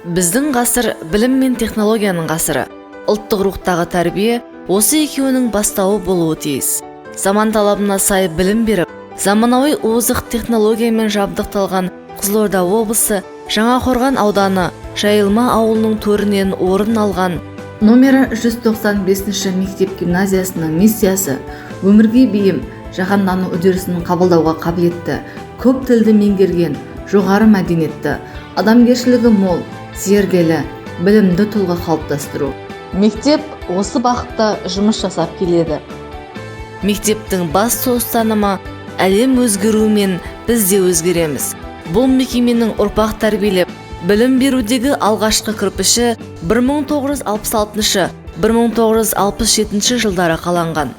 Біздің ғасыр білім мен технологияның ғасыры. Ұлттық рухтағы тәрбие осы екеуінің бастауы болуы тиіс. Заман талабына сай білім беріп, заманауи озық технологиямен жабдықталған Қызылорда облысы Жаңақорған ауданы Жайылма ауылының төрінен орын алған номері 195 мектеп гимназиясының миссиясы өмірге бейім, жаһандану үдерісін қабылдауға қабілетті, көп тілді меңгерген, жоғары мәдениетті, адамгершілігі мол, зерделі, білімді тұлға қалыптастыру. Мектеп осы бағытта жұмыс жасап келеді. Мектептің басты ұстанымы: әлем өзгеруімен біз де өзгереміз. Бұл мекеменің ұрпақ тәрбиелеп, білім берудегі алғашқы кірпіші 1966-1967 жылдары қаланған.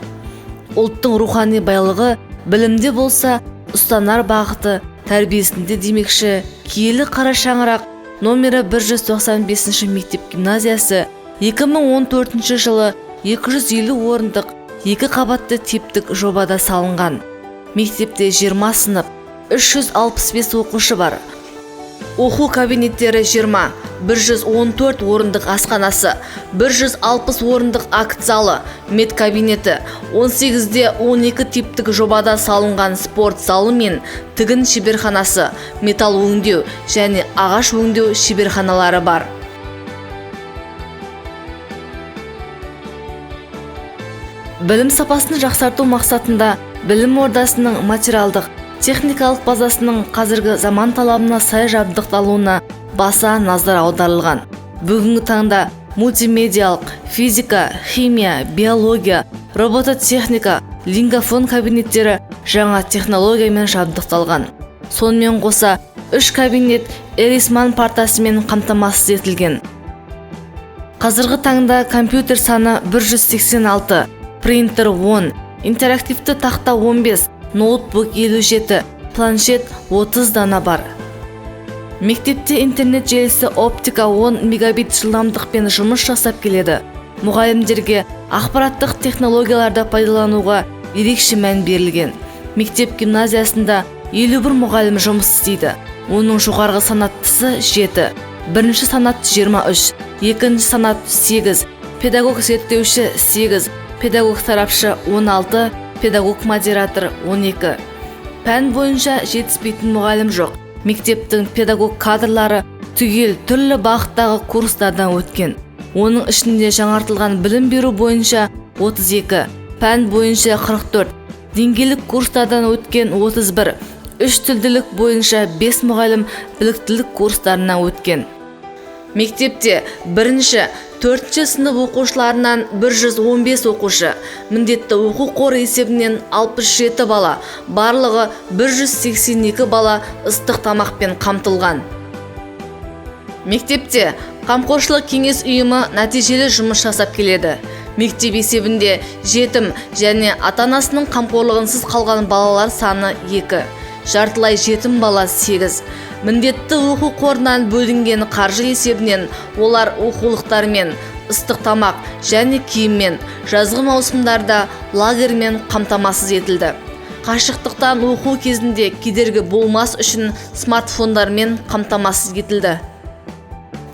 Ұлттың рухани байлығы білімде болса, ұстанар бағыты тәрбиесінде демекші, киелі қара шаңырақ номері 195 мектеп гимназиясы 2014 жылы 250 орындық екі қабатты типтік жобада салынған. Мектепте 20 сынып, 365 оқушы бар. Оқу кабинеттері 20, 114 орындық асханасы, 160 орындық акт залы, медкабинеті, 18-де 12 типтік жобада салынған спорт залы мен тігін шеберханасы, металл өңдеу және ағаш өңдеу шеберханалары бар. Білім сапасын жақсарту мақсатында білім ордасының материалдық, техникалық базасының қазіргі заман талабына сай жабдықталуына баса назар аударылған. Бүгінгі таңда мультимедиалық, физика, химия, биология, робототехника, лингофон кабинеттері жаңа технологиямен жабдықталған. Сонымен қоса, 3 кабинет Эрисман партасымен қамтамасыз етілген. Қазіргі таңда компьютер саны 186, принтер 10, интерактивті тақта 15, ноутбук 57, планшет 30 дана бар. Мектепте интернет желісі оптика 10 мегабит жылдамдықпен жұмыс жасап келеді. Мұғалімдерге ақпараттық технологияларды пайдалануға ерекше мән берілген. Мектеп гимназиясында 51 мұғалім жұмыс істейді. Оның жоғарғы санаттысы 7, бірінші санат 23, екінші санат 8, педагог зерттеуші 8, педагог сарапшы 16, педагог модератор 12. Пән бойынша жетіспейтін мұғалім жоқ. Мектептің педагог кадрлары түгел түрлі бағыттағы курстардан өткен. Оның ішінде жаңартылған білім беру бойынша 32, пән бойынша 44, деңгейлік курстардан өткен 31, үш тілділік бойынша 5 мұғалім біліктілік курстарынан өткен. Мектепте бірінші, төртінші сынып оқушыларынан 115 оқушы, міндетті оқу қоры есебінен 67 бала, барлығы 182 бала ыстық тамақпен қамтылған. Мектепте қамқоршылық кеңес ұйымы нәтижелі жұмыс жасап келеді. Мектеп есебінде жетім және ата-анасының қамқорлығынсыз қалған балалар саны 2, жартылай жетім бала 8. Міндетті оқу қорынан бөлінген қаржы есебінен олар оқулықтармен, ыстық тамақ және киіммен, жазғы маусымдарда лагерьмен қамтамасыз етілді. Қашықтықтан оқу кезінде кедергі болмас үшін смартфондармен қамтамасыз етілді.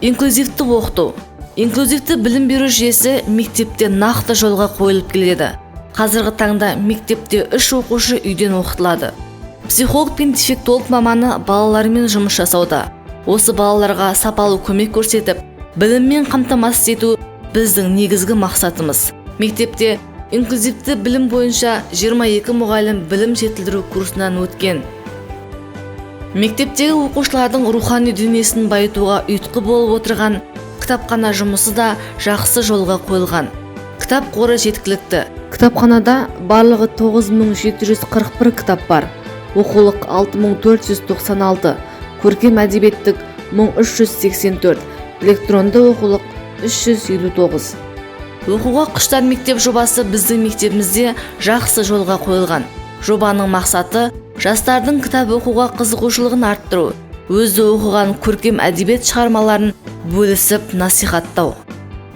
Инклюзивті оқыту. Инклюзивті білім беру жүйесі мектепте нақты жолға қойылып келеді. Қазіргі таңда мектепте 3 оқушы үйден оқытылады. Психолог пен дефектолог маманы балалармен жұмыс жасауда. Осы балаларға сапалы көмек көрсетіп, біліммен қамтамасыз ету біздің негізгі мақсатымыз. Мектепте инклюзивті білім бойынша 22 мұғалім білім жетілдіру курсынан өткен. Мектептегі оқушылардың рухани дүниесін байытуға ұйытқы болып отырған кітапхана жұмысы да жақсы жолға қойылған. Кітап қоры жеткілікті. Кітапханада барлығы 9741 кітап бар. Оқулық 6496, көркем әдебиеттік 1384, электронды оқулық 359. Оқуға құштар мектеп жобасы біздің мектебімізде жақсы жолға қойылған. Жобаның мақсаты жастардың кітап оқуға қызығушылығын арттыру, өзі оқыған көркем әдебиет шығармаларын бөлісіп насихаттау.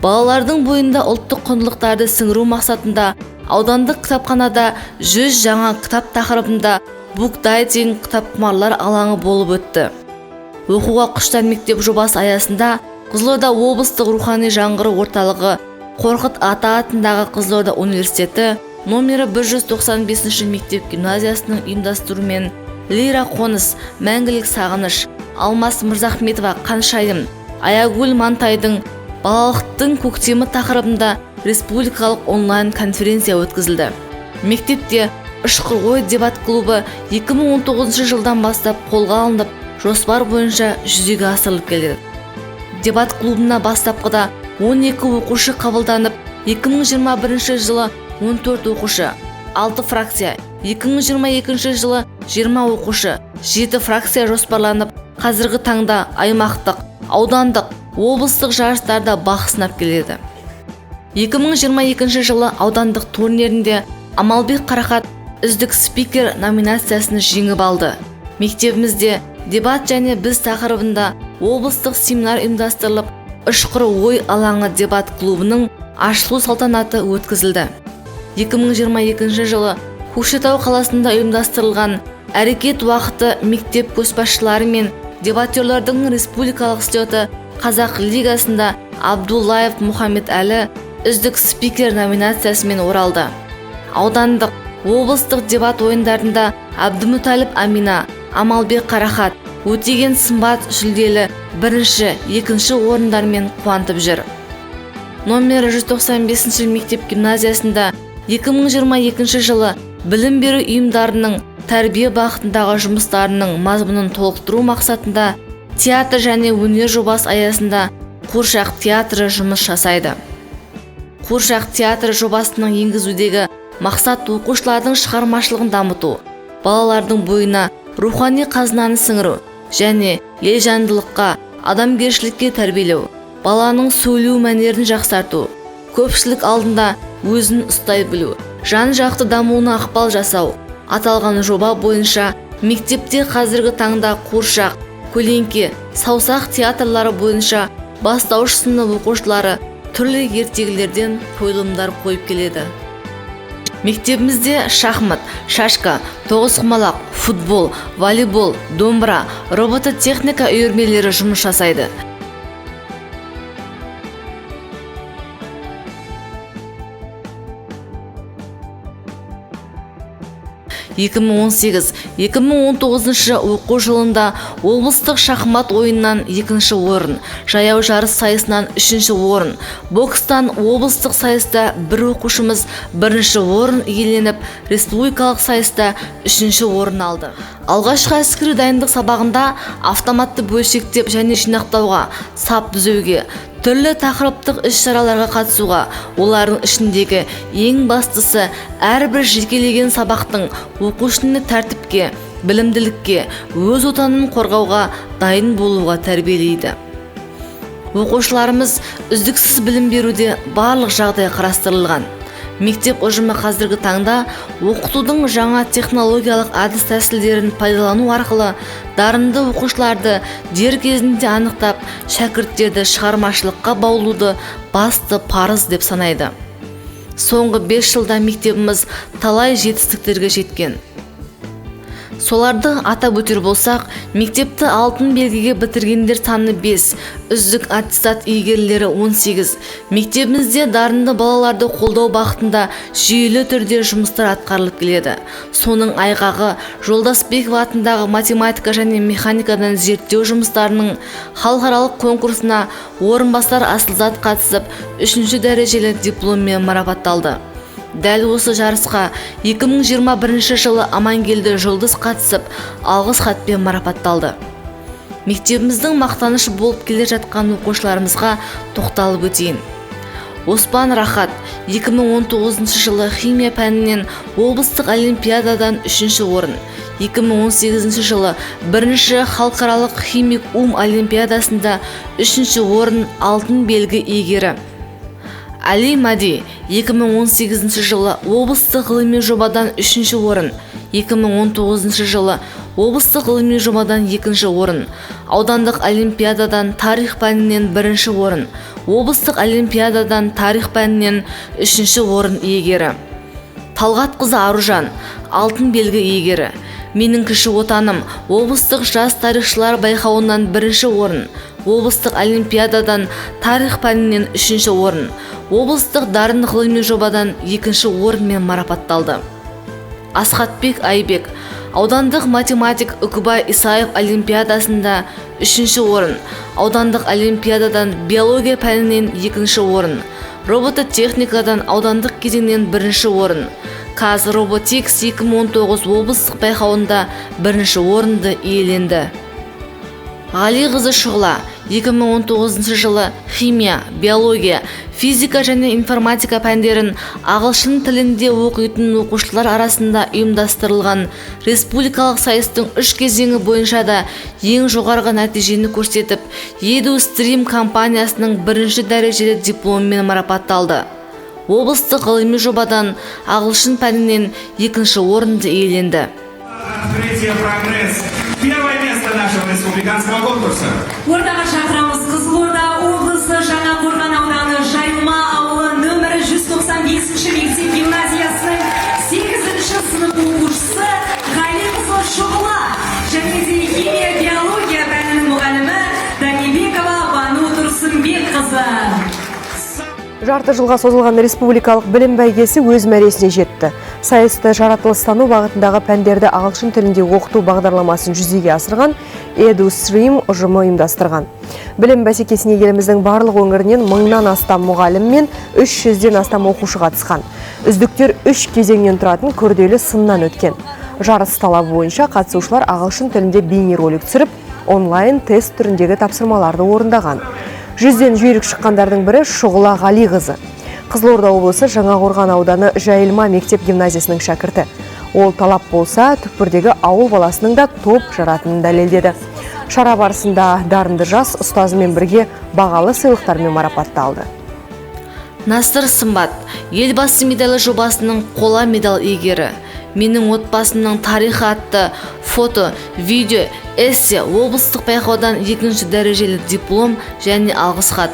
Балалардың бойында ұлттық құндылықтарды сіңіру мақсатында аудандық кітапханада 100 жаңа кітап тақырыбында букдайтинг кітапқұмарлар алаңы болып өтті. Оқуға құштар мектеп жобасы аясында Қызылорда облыстық рухани жаңғыру орталығы Қорқыт ата атындағы Қызылорда университеті номері 195 мектеп гимназиясының ұйымдастыруымен Лира Қоныс, Мәңгілік сағыныш, Алмас Мырзахметова Қаншайым, Аягүл Мантайдың балалықтың көктемі тақырыбында республикалық онлайн конференция өткізілді. Мектепте Ұшқыр ой дебат клубы 2019 жылдан бастап қолға алынып, жоспар бойынша жүзеге асырылып келеді. Дебат клубына бастапқыда 12 оқушы қабылданып, 2021 жылы 14 оқушы, 6 фракция, 2022 жылы 20 оқушы, 7 фракция жоспарланып, қазіргі таңда аймақтық, аудандық, облыстық жарыстарда бақ сынап келеді. 2022 жылы аудандық турнирінде Амалбек Қарақат үздік спикер номинациясын жеңіп алды. Мектебімізде дебат және біз тақырыбында облыстық семинар ұйымдастырылып, Ұшқыр ой алаңы дебат клубының ашылу салтанаты өткізілді. 2022 жылы Көкшетау қаласында ұйымдастырылған әрекет уақыты мектеп көшбасшылары мен дебатерлердің республикалық слеті Қазақ лигасында Абдуллаев Мұхаммед Әлі үздік спикер номинациясымен оралды. Аудандық, облыстық дебат ойындарында Абдымүтәліп Амина, Амалбек Қарақат, Өтеген Сымбат жүлделі бірінші, екінші орындармен қуантып жүр. Номері 195 мектеп гимназиясында 2022 жылы білім беру ұйымдарының тәрбие бағытындағы жұмыстарының мазмұнын толықтыру мақсатында театр және өнер жобасы аясында қуыршақ театры жұмыс жасайды. Қуыршақ театры жобасының енгізудегі мақсат оқушылардың шығармашылығын дамыту, балалардың бойына рухани қазынаны сіңіру және елжандылыққа, адамгершілікке тәрбиелеу, баланың сөйлеу мәнерін жақсарту, көпшілік алдында өзін ұстай білу, жан-жақты дамуына ықпал жасау. Аталған жоба бойынша мектепте қазіргі таңда қуыршақ, көлеңке, саусақ театрлары бойынша бастауыш сынып оқушылары түрлі ертегілерден қойылымдар қойып келеді. Мектебімізде шахмат, шашка, тоғызқұмалақ, футбол, волейбол, домбыра, робототехника үйірмелері жұмыс жасайды. 2018-2019 оқу жылында облыстық шахмат ойынынан 2-ші орын, жаяу жарыс сайысынан 3-ші орын, бокстан облыстық сайыста бір оқушымыз 1-ші орын иеленіп, республикалық сайыста 3-ші орын алды. Алғашқы әскери дайындық сабағында автоматты бөлшектеп және жинақтауға, сап түзеуге, түрлі тақырыптық іс-шараларға қатысуға, олардың ішіндегі ең бастысы әрбір жекелеген сабақтың оқушыны тәртіпке, білімділікке, өз отанын қорғауға дайын болуға тәрбиелейді. Оқушыларымыз үздіксіз білім беруде барлық жағдай қарастырылған. Мектеп ұжымы қазіргі таңда оқытудың жаңа технологиялық әдіс-тәсілдерін пайдалану арқылы дарынды оқушыларды дер кезінде анықтап, шәкірттерді шығармашылыққа баулуды басты парыз деп санайды. Соңғы 5 жылда мектебіміз талай жетістіктерге жеткен. Соларды атап өтер болсақ, мектепті алтын белгіге бітіргендер саны 5, үздік аттестат иегерлері 18. Мектебімізде дарынды балаларды қолдау бағытында жүйелі түрде жұмыстар атқарылып келеді. Соның айғағы Жолдасбеков атындағы математика және механикадан зерттеу жұмыстарының халықаралық конкурсына Орынбасар Асылзат қатысып, 3-ші дәрежелі дипломмен марапатталды. Дәл осы жарысқа 2021 жылы Амангелді Жұлдыз қатысып, алғыс хатпен марапатталды. Мектебіміздің мақтанышы болып келе жатқан оқушыларымызға тоқталып өтейін. Оспан Рахат 2019 жылы химия пәнінен облыстық олимпиададан 3-ші орын, 2018 жылы 1-ші халықаралық химик ум олимпиадасында 3-ші орын алтын белгі иегері. Али Мади 2018 жылы облыстық ғылыми жобадан 3-ші орын, 2019 жылы облыстық ғылыми жобадан 2-ші орын, аудандық олимпиададан тарих пәнінен 1-ші орын, облыстық олимпиададан тарих пәнінен 3-ші орын иегері. Талғат қызы Аружан алтын белгі иегері. Менің кіші отаным облыстық жас тарихшылар байқауынан бірінші орын, облыстық олимпиададан тарих пәнінен үшінші орын, облыстық дарын ғылыми жобадан екінші орынмен марапатталды. Асхатбек Айбек аудандық математик Үкібай Исаев олимпиадасында үшінші орын, аудандық олимпиададан биология пәнінен екінші орын, робототехникадан аудандық кезеңнен бірінші орын, Қазроботикс 2019 облыстық байқауында бірінші орынды иеленді. Ғалиқызы Шұғыла 2019 жылы химия, биология, физика және информатика пәндерін ағылшын тілінде оқитын оқушылар арасында ұйымдастырылған республикалық сайыстың үш кезеңі бойынша да ең жоғарғы нәтижені көрсетіп, EduStream компаниясының бірінші дәрежелі дипломымен марапатталды. Облыстық ғылыми жобадан ағылшын пәнінен екінші орынды иеленді. Открытие «Прогресс». Первое место нашего республиканского конкурса. Ортаға шақырамыз Қызылорда облысы Жаңақорған ауданы Жайылма ауылы нөмірі 195 мектеп гимназиясының 8 сынып оқушысы Ғалиқызы Шұғыла және де химия биология пәнінің мұғалімі Данибекова Бану Тұрсынбекқызы. Жарты жылға созылған республикалық білім бәйгесі өз мәресіне жетті. Сайысты жаратылыстану бағытындағы пәндерді ағылшын тілінде оқыту бағдарламасын жүзеге асырған EduStream ұжымы ұйымдастырған. Білім бәсекесіне еліміздің барлық өңірінен мыңнан астам мұғалім мен 300-ден астам оқушы қатысқан. Үздіктер үш кезеңнен тұратын күрделі сыннан өткен. Жарыс талабы бойынша қатысушылар ағылшын тілінде бейнеролик түсіріп, онлайн тест түріндегі тапсырмаларды орындаған. Жүзден жүйрік шыққандардың бірі Шұғыла Ғалиқызы. Қызылорда облысы Жаңақорған ауданы Жайылма мектеп гимназиясының шәкірті. Ол талап болса, түкпірдегі ауыл баласының да топ жаратынын дәлелдеді. Шара барысында дарынды жас ұстазымен бірге бағалы сыйлықтармен марапатталды. Насыр Сымбат Елбасы медалі жобасының қола медаль иегері. Менің отбасымның тарихы атты фото, видео, эссе облыстық байқаудан екінші дәрежелі диплом және алғыс хат.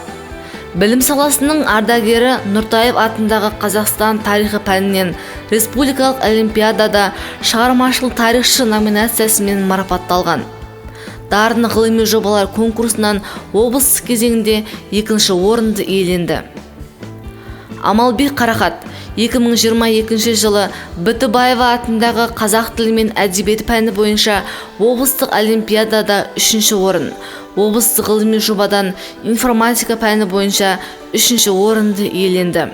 Білім саласының ардагері Нұртаев атындағы Қазақстан тарихы пәнінен республикалық олимпиадада шығармашыл тарихшы номинациясымен марапатталған. Дарын ғылыми жобалар конкурсынан облыстық кезеңінде екінші орынды иеленді. Амалбек Қарақат 2022 жылы Бітібаева атындағы қазақ тілі мен әдебиеті пәні бойынша облыстық олимпиадада үшінші орын, облыстық ғылыми жобадан информатика пәні бойынша үшінші орынды иеленді.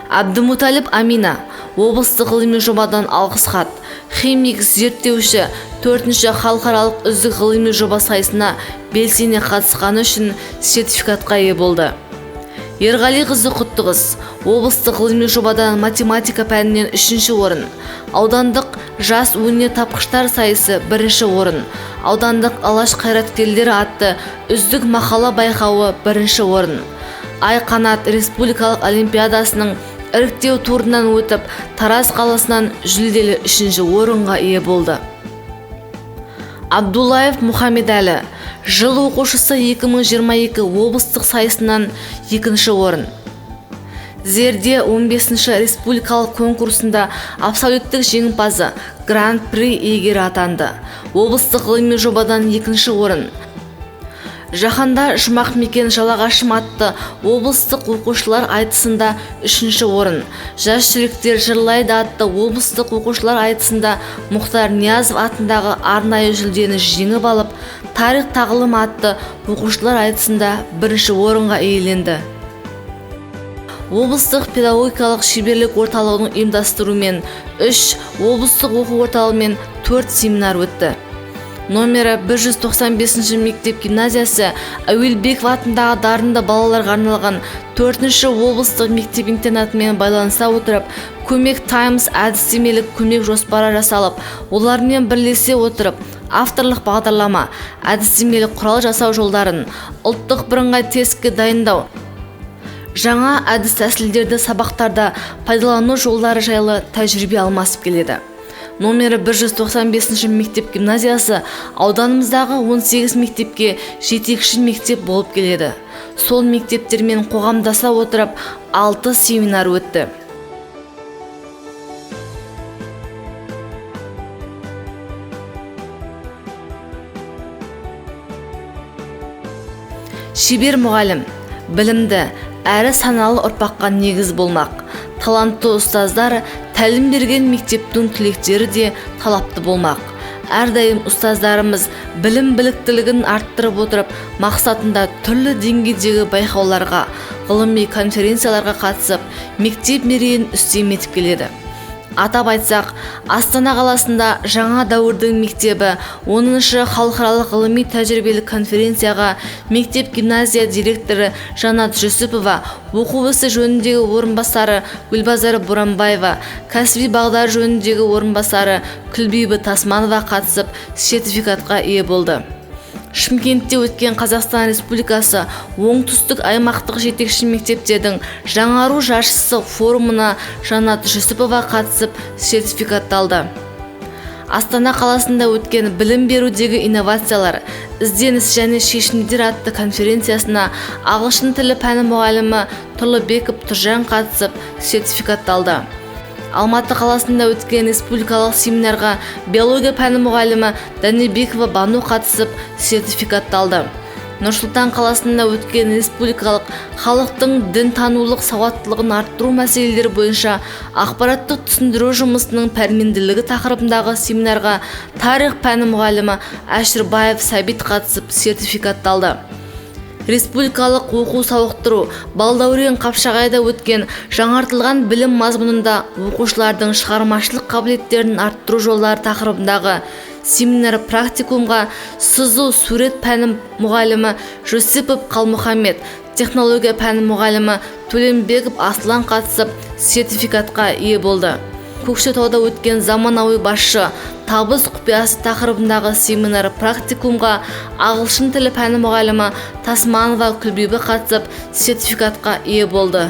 Әбдімуталіп Амина облыстық ғылыми жобадан алғыс хат, химик зерттеуші төртінші халықаралық үздік ғылыми жоба сайысына белсене қатысқаны үшін сертификатқа ие болды. Ерғалиқызы Құттықыз облыстық ғылыми жобадан математика пәнінен үшінші орын, аудандық жас өнертапқыштар сайысы бірінші орын, аудандық Алаш қайраткерлері атты үздік мақала байқауы бірінші орын. Айқанат республикалық олимпиадасының іріктеу турынан өтіп, Тараз қаласынан жүлделі үшінші орынға ие болды. Абдуллаев Мұхамедәлі жыл оқушысы 2022 облыстық сайысынан екінші орын. Зерде 15-ші республикалық конкурсында абсолюттік жеңімпазы Гран-при иегері атанды. Облыстық ғылыми жобадан екінші орын. Жаһанда жұмақ мекен Жалағашым атты облыстық оқушылар айтысында үшінші орын. Жас жүректер жырлайды атты облыстық оқушылар айтысында Мұхтар Ниязов атындағы арнайы жүлдені жеңіп алып, тарих тағылым атты оқушылар айтысында бірінші орынға иеленді. Облыстық педагогикалық шеберлік орталығының ұйымдастыруымен 3 облыстық оқу орталығымен 4 семинар өтті. Номері 195 мектеп гимназиясы Әуелбеков атындағы дарынды балаларға арналған 4-ші облыстық мектеп интернатымен байланыса отырып, Көмек Таймс әдістемелік көмек жоспары жасалып, олармен бірлесе отырып, авторлық бағдарлама, әдістемелік құрал жасау жолдарын, ұлттық бірыңғай тестке дайындау, жаңа әдіс-тәсілдерді сабақтарда пайдалану жолдары жайлы тәжірибе алмасып келеді. Номері 195 мектеп гимназиясы ауданымыздағы 18 мектепке жетекші мектеп болып келеді. Сол мектептермен қоғамдаса отырып 6 семинар өтті. Шебер мұғалім білімді әрі саналы ұрпаққа негіз болмақ. Талантты ұстаздар тәлім берген мектептің түлектері де талапты болмақ. Әрдайым ұстаздарымыз білім біліктілігін арттырып отырып мақсатында түрлі деңгейдегі байқауларға, ғылыми конференцияларға қатысып, мектеп мерейін үстем етіп келеді. Атап айтсақ, Астана қаласында «Жаңа дәуірдің мектебі» 10-шы халықаралық ғылыми тәжірибелік конференцияға мектеп гимназия директоры Жанат Жүсіпова, оқу ісі жөніндегі орынбасары Гүлбазар Боранбаева, кәсіби бағдар жөніндегі орынбасары Күлбибі Тасманова қатысып, сертификатқа ие болды. Шымкентте өткен Қазақстан Республикасы оңтүстік аймақтық жетекші мектептердің жаңару жаршысы форумына Жанат Жүсіпова қатысып, сертификатталды. Астана қаласында өткен «Білім берудегі инновациялар: ізденіс және шешімдер» атты конференциясына ағылшын тілі пәні мұғалімі Тұрлыбеков Тұржан қатысып, сертификатталды. Алматы қаласында өткен республикалық семинарға биология пәні мұғалімі Дәнебекова Бану қатысып, сертификатталды. Нұр-Сұлтан қаласында өткен республикалық халықтың дінтанулық сауаттылығын арттыру мәселелері бойынша ақпараттық түсіндіру жұмысының пәрменділігі тақырыбындағы семинарға тарих пәні мұғалімі Әшірбаев Сәбит қатысып, сертификатталды. Республикалық оқу сауықтыру «Балдәурен» Қапшағайда өткен жаңартылған білім мазмұнында оқушылардың шығармашылық қабілеттерін арттыру жолдары тақырыбындағы семинар практикумға сызу сурет пәні мұғалімі Жүсіпов Қалмұхаммед, технология пәні мұғалімі Төленбеков Аслан қатысып, сертификатқа ие болды. Көкшетауда өткен «Заманауи басшы: табыс құпиясы» тақырыбындағы семинар практикумға ағылшын тілі пәні мұғалімі Тасманова Күлбибі қатысып, сертификатқа ие болды.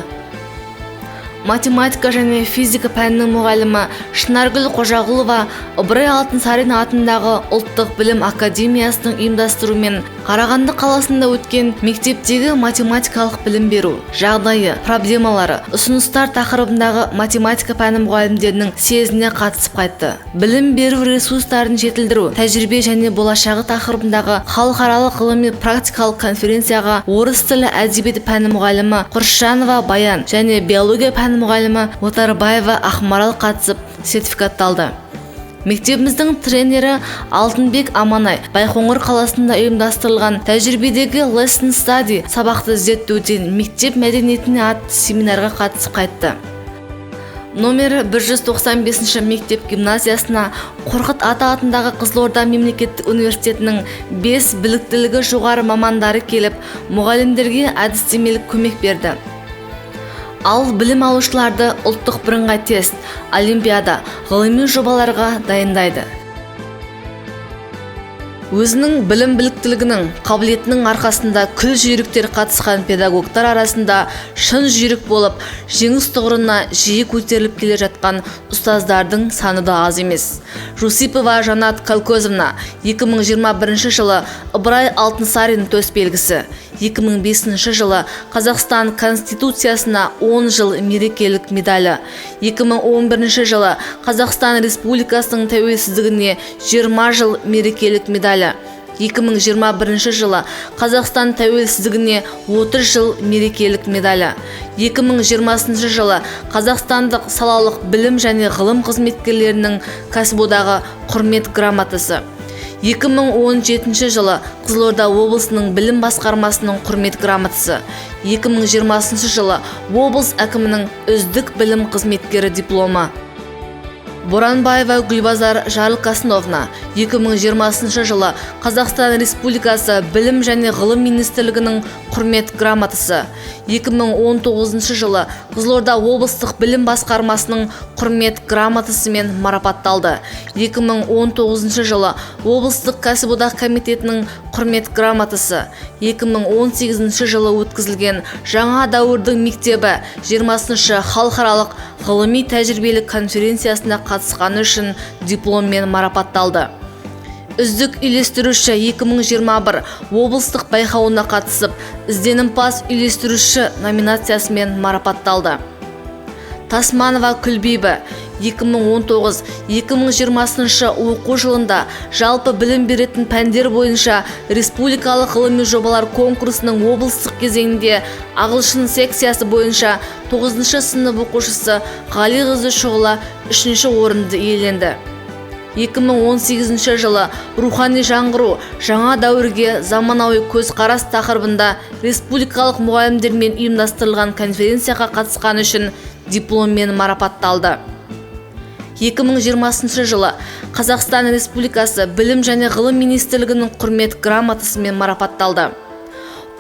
Математика және физика пәнінің мұғалімі Шынаргүл Қожағұлова Ыбырай Алтынсарин атындағы Ұлттық білім академиясының ұйымдастыруымен Қарағанды қаласында өткен «Мектептегі математикалық білім беру: жағдайы, проблемалары, ұсыныстар» тақырыбындағы математика пәні мұғалімдерінің съезіне қатысып қайтты. «Білім беру ресурстарын жетілдіру: тәжірибе және болашағы» тақырыбындағы халықаралық ғылыми практикалық конференцияға орыс тілі әдебиеті пәні мұғалімі Құршанова Баян және биология пәні мұғалімі Отарбаева Ақмарал қатысып, сертификатталды. Мектебіміздің тренері Алтынбек Аманай Байқоңыр қаласында ұйымдастырылған «Тәжірибедегі lesson study: сабақты зерттеуден мектеп мәдениетіне» атты семинарға қатысып қайтты. Номері 195 мектеп гимназиясына Қорқыт ата атындағы Қызылорда мемлекеттік университетінің 5 біліктілігі жоғары мамандары келіп, мұғалімдерге әдістемелік көмек берді. Ал білім алушыларды ұлттық бірыңғай тест, олимпиада, ғылыми жобаларға дайындайды. Өзінің білім біліктілігінің, қабілетінің арқасында күл жүйріктер қатысқан педагогтар арасында шын жүйрік болып, жеңіс тұғырына жиі көтеріліп келе жатқан ұстаздардың саны да аз емес. Жусипова Жанат Калкозовна 2021 жылы Ыбырай Алтынсарин төс белгісі, 2005 жылы Қазақстан Конституциясына 10 жыл мерекелік медалі, 2011 жылы Қазақстан Республикасының тәуелсіздігіне 20 жыл мерекелік медалі, 2021 жылы Қазақстан тәуелсіздігіне 30 жыл мерекелік медалі, 2020 жылы Қазақстандық салалық білім және ғылым қызметкерлерінің кәсіподағы құрмет грамотасы, 2017 жылы Қызылорда облысының білім басқармасының құрмет грамотасы, 2020 жылы облыс әкімінің үздік білім қызметкері дипломы. Боранбаева Гүлбазар Жарылқасыновна 2020 жылы Қазақстан Республикасы Білім және ғылым министрлігінің құрмет грамотасы, 2019 жылы Қызылорда облыстық білім басқармасының құрмет грамотасымен марапатталды. 2019 жылы облыстық кәсіподақ комитетінің құрмет грамотасы, 2018 жылы өткізілген «Жаңа дәуірдің мектебі» 20 халықаралық ғылыми тәжірибелік конференциясына қатысқаны үшін дипломмен марапатталды. Үздік үйлестіруші 2021 облыстық байқауына қатысып, ізденімпаз үйлестіруші номинациясымен марапатталды. Тасманова Күлбибі 2019-2020 оқу жылында жалпы білім беретін пәндер бойынша республикалық ғылыми жобалар конкурсының облыстық кезеңінде ағылшын секциясы бойынша 9 сынып оқушысы Ғалиқызы Шұғыла 3 орынды иеленді. 2018 жылы «Рухани жаңғыру: жаңа дәуірге заманауи көзқарас» тақырыбында республикалық мұғалімдермен ұйымдастырылған конференцияға қатысқаны үшін дипломмен марапатталды. 2020 жылы Қазақстан Республикасы Білім және ғылым министрлігінің құрмет грамотасымен марапатталды.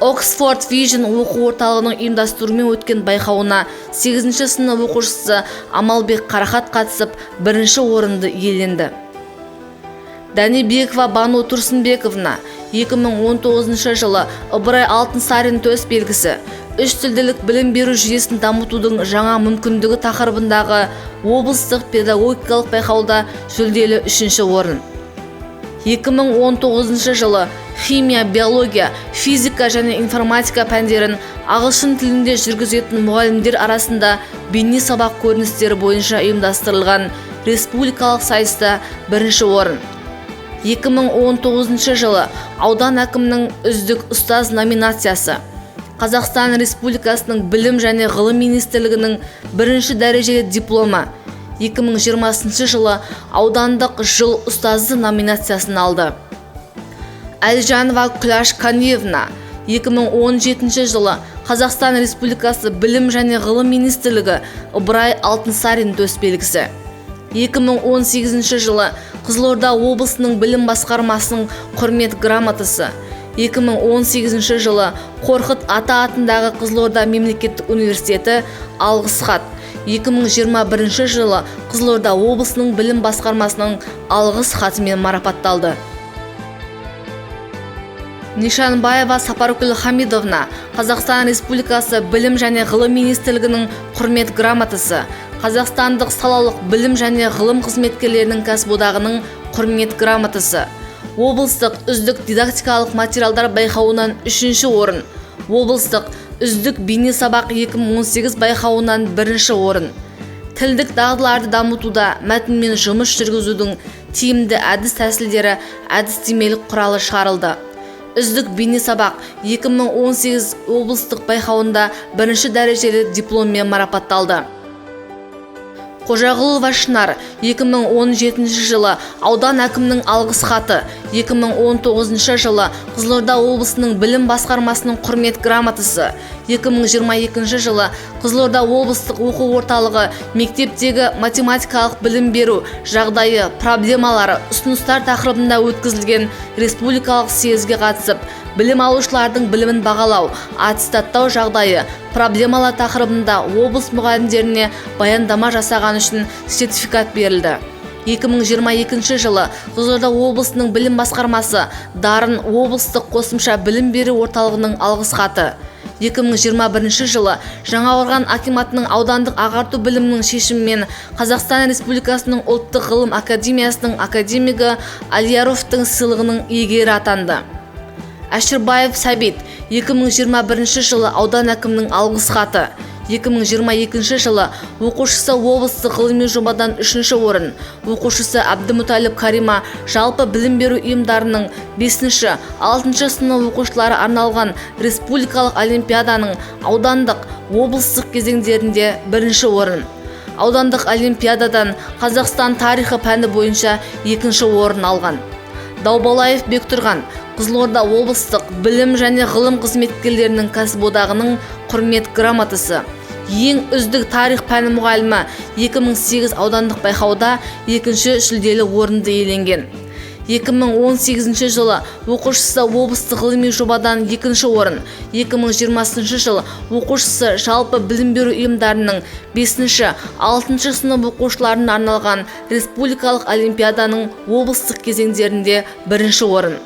Oxford Vision оқу орталығының ұйымдастыруымен өткен байқауына 8 сынып оқушысы Амалбек Қарахат қатысып, бірінші орынды иеленді. Дәнибекова Бану Тұрсынбековна 2019 жылы Ыбырай Алтынсарин төс белгісі, үш тілділік білім беру жүйесін дамытудың жаңа мүмкіндігі тақырыбындағы облыстық педагогикалық байқауда жүлделі 3 орын. 2019 жылы химия, биология, физика және информатика пәндерін ағылшын тілінде жүргізетін мұғалімдер арасында бейне сабақ көріністері бойынша ұйымдастырылған республикалық сайыста бірінші орын. 2019 жылы аудан әкімінің үздік ұстаз номинациясы, Қазақстан Республикасының Білім және ғылым министрлігінің бірінші дәрежелі дипломы, 2020 жылы аудандық жыл ұстазы номинациясын алды. Әлжанова Күләш Каниевна 2017 жылы Қазақстан Республикасы Білім және ғылым министрлігі Ыбырай Алтынсарин төс белгісі. 2018 жылы Қызылорда облысының білім басқармасының құрмет грамотасы. 2018 жылы Қорқыт ата атындағы Қызылорда мемлекеттік университеті алғыс хат. 2021 жылы Қызылорда облысының білім басқармасының алғыс хатымен марапатталды. Нишанбаева Сапаргүл Хамидовна Қазақстан Республикасы Білім және ғылым министрлігінің құрмет грамотасы, Қазақстандық салалық білім және ғылым қызметкерлерінің кәсіподағының құрмет грамотасы, облыстық үздік дидактикалық материалдар байқауынан 3 орын, облыстық үздік бейне сабақ 2018 байқауынан 1 орын. Тілдік дағдыларды дамытуда мәтінмен жұмыс жүргізудің тиімді әдіс тәсілдері әдістемелік құралы шығарылды. Үздік бейне сабақ 2018 облыстық байқауында бірінші дәрежелі дипломмен марапатталды. Қожағұлова Шынар 2017 жылы аудан әкімінің алғыс хаты, 2019 жылы Қызылорда облысының білім басқармасының құрмет грамотасы, 2022 жылы Қызылорда облыстық оқу орталығы мектептегі математикалық білім беру жағдайы, проблемалары, ұсыныстар тақырыбында өткізілген республикалық съезге қатысып, білім алушылардың білімін бағалау, аттестаттау жағдайы, проблемалар тақырыбында облыс мұғалімдеріне баяндама жасаған үшін сертификат берілді. 2022 жылы Қызылорда облысының білім басқармасы Дарын облыстық қосымша білім беру орталығының алғыс хаты. 2021 жылы Жаңақорған акиматының аудандық ағарту білімінің шешімімен Қазақстан Республикасының ұлттық ғылым академиясының академигі Алияровтың сыйлығының иегері атанды. Әшірбаев Сәбит 2021 жылы аудан әкімінің алғыс хаты, 2022 жылы оқушысы облыстық ғылыми жобадан 3 орын, оқушысы Әбдімұталіп Карима жалпы білім беру ұйымдарының 5-ші, 6-шы сынып оқушылары арналған республикалық олимпиаданың аудандық, облыстық кезеңдерінде 1 орын. Аудандық олимпиададан Қазақстан тарихы пәні бойынша 2 орын алған. Даубалаев Бектұрған Қызылорда облыстық білім және ғылым қызметкерлерінің кәсіподағының құрмет грамотасы, ең үздік тарих пәні мұғалімі 2008 аудандық байқауда 2 жүлделі орынды иеленген. 2018 жылы оқушысы облыстық ғылыми жобадан 2 орын, 2020 жылы оқушысы жалпы білім беру ұйымдарының 5-ші, 6-шы сынып оқушыларына арналған республикалық олимпиаданың облыстық кезеңдерінде 1 орын.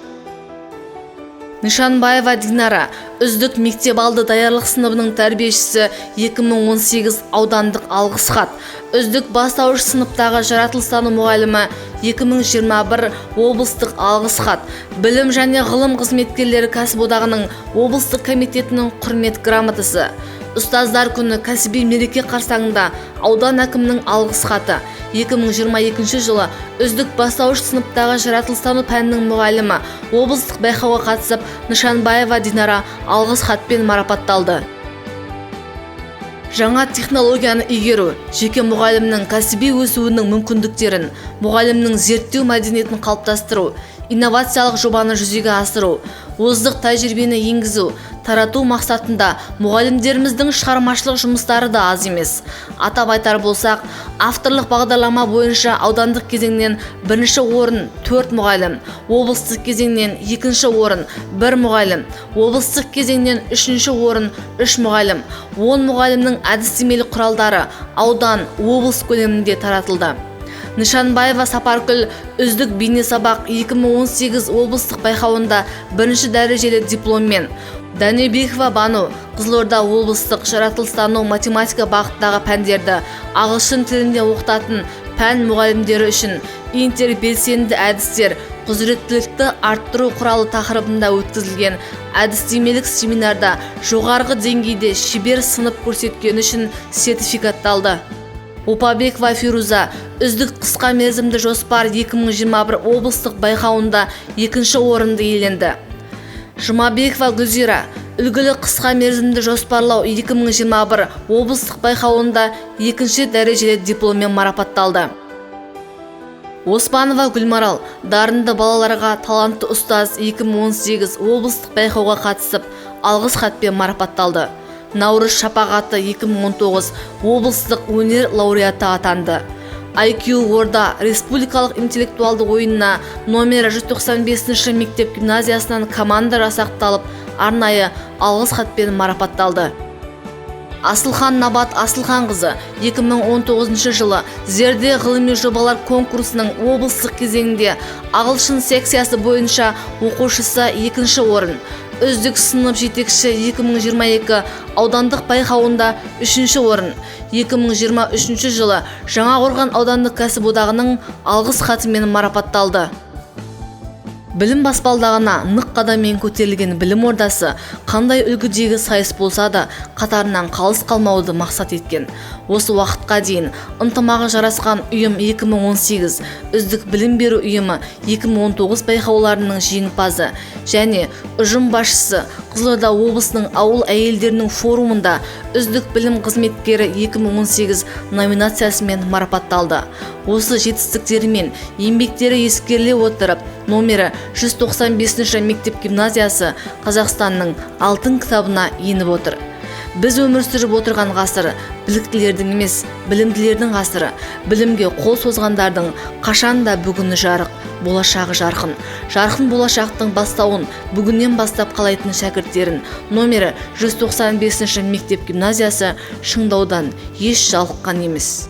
Нишанбаева Динара үздік мектеп алды даярлық сыныбының тәрбиешісі 2018 аудандық алғыс хат, үздік бастауыш сыныптағы жаратылыстану мұғалімі 2021 облыстық алғыс хат, білім және ғылым қызметкерлері кәсіподағының облыстық комитетінің құрмет грамотасы, Ұстаздар күні кәсіби мереке қарсаңында аудан әкімінің алғыс хаты, 2022 жылы үздік бастауыш сыныптағы жаратылыстану пәнінің мұғалімі облыстық байқауға қатысып, Нышанбаева Динара алғыс хатпен марапатталды. Жаңа технологияны игеру, жеке мұғалімнің кәсіби өсуінің мүмкіндіктерін, мұғалімнің зерттеу мәдениетін қалыптастыру, инновациялық жобаны жүзеге асыру, озық тәжірибені енгізу, тарату мақсатында мұғалімдеріміздің шығармашылық жұмыстары да аз емес. Атап айтар болсақ, авторлық бағдарлама бойынша аудандық кезеңнен бірінші орын 4 мұғалім, облыстық кезеңнен екінші орын 1 мұғалім, облыстық кезеңнен үшінші орын 3 мұғалім, 10 мұғалімнің әдістемелік құралдары аудан, облыс көлемінде таратылды. Нышанбаева Сапаркүл үздік бейнесабақ 2018 облыстық байқауында бірінші дәрежелі дипломмен. Дәнебекова Бану Қызылорда облыстық жаратылыстану математика бағыттағы пәндерді ағылшын тілінде оқытатын пән мұғалімдері үшін интербелсенді әдістер құзыреттілікті арттыру құралы тақырыбында өткізілген әдістемелік семинарда жоғарғы деңгейде шебер сынып көрсеткені үшін сертификатталды. Опабекова Фируза үздік қысқа мерзімді жоспар 2021 облыстық байқауында екінші орынды иеленді. Жұмабекова Гүлзира үлгілі қысқа мерзімді жоспарлау 2021 облыстық байқауында екінші дәрежелі дипломмен марапатталды. Оспанова Гүлмарал дарынды балаларға талантты ұстаз 2018 облыстық байқауға қатысып, алғыс хатпен марапатталды. Наурыз шапағаты 2019 облыстық өнер лауреаты атанды. IQ Орда республикалық интеллектуалды ойынына номері 195-ші мектеп гимназиясынан команда жасақталып, арнайы алғыс хатпен марапатталды. Асылхан Набат Асылханқызы 2019 жылы Зерде ғылыми жобалар конкурсының облыстық кезеңінде ағылшын секциясы бойынша оқушысы екінші орын, үздік сынып жетекші 2022 аудандық байқауында үшінші орын, 2023 жылы Жаңақорған аудандық кәсіподағының алғыс хатымен марапатталды. Білім баспалдағына нық қадаммен көтерілген білім ордасы қандай үлгідегі сайыс болса да қатарынан қалыс қалмауды мақсат еткен. Осы уақытқа дейін ынтымағы жарасқан ұйым 2018 үздік білім беру ұйымы 2019 байқауларының жеңімпазы және ұжым басшысы Қызылорда облысының ауыл әйелдерінің форумында үздік білім қызметкері 2018 номинациясымен марапатталды. Осы жетістіктері мен еңбектері ескеріле отырып, номері 195-ші мектеп гимназиясы Қазақстанның алтын кітабына еніп отыр. Біз өмір сүріп отырған ғасыр біліктілердің емес, білімділердің ғасыры. Білімге қол созғандардың қашан да бүгіні жарық, болашағы жарқын. Жарқын болашақтың бастауын бүгіннен бастап қалайтын шәкірттерін номері 195-ші мектеп гимназиясы шыңдаудан еш жалыққан емес.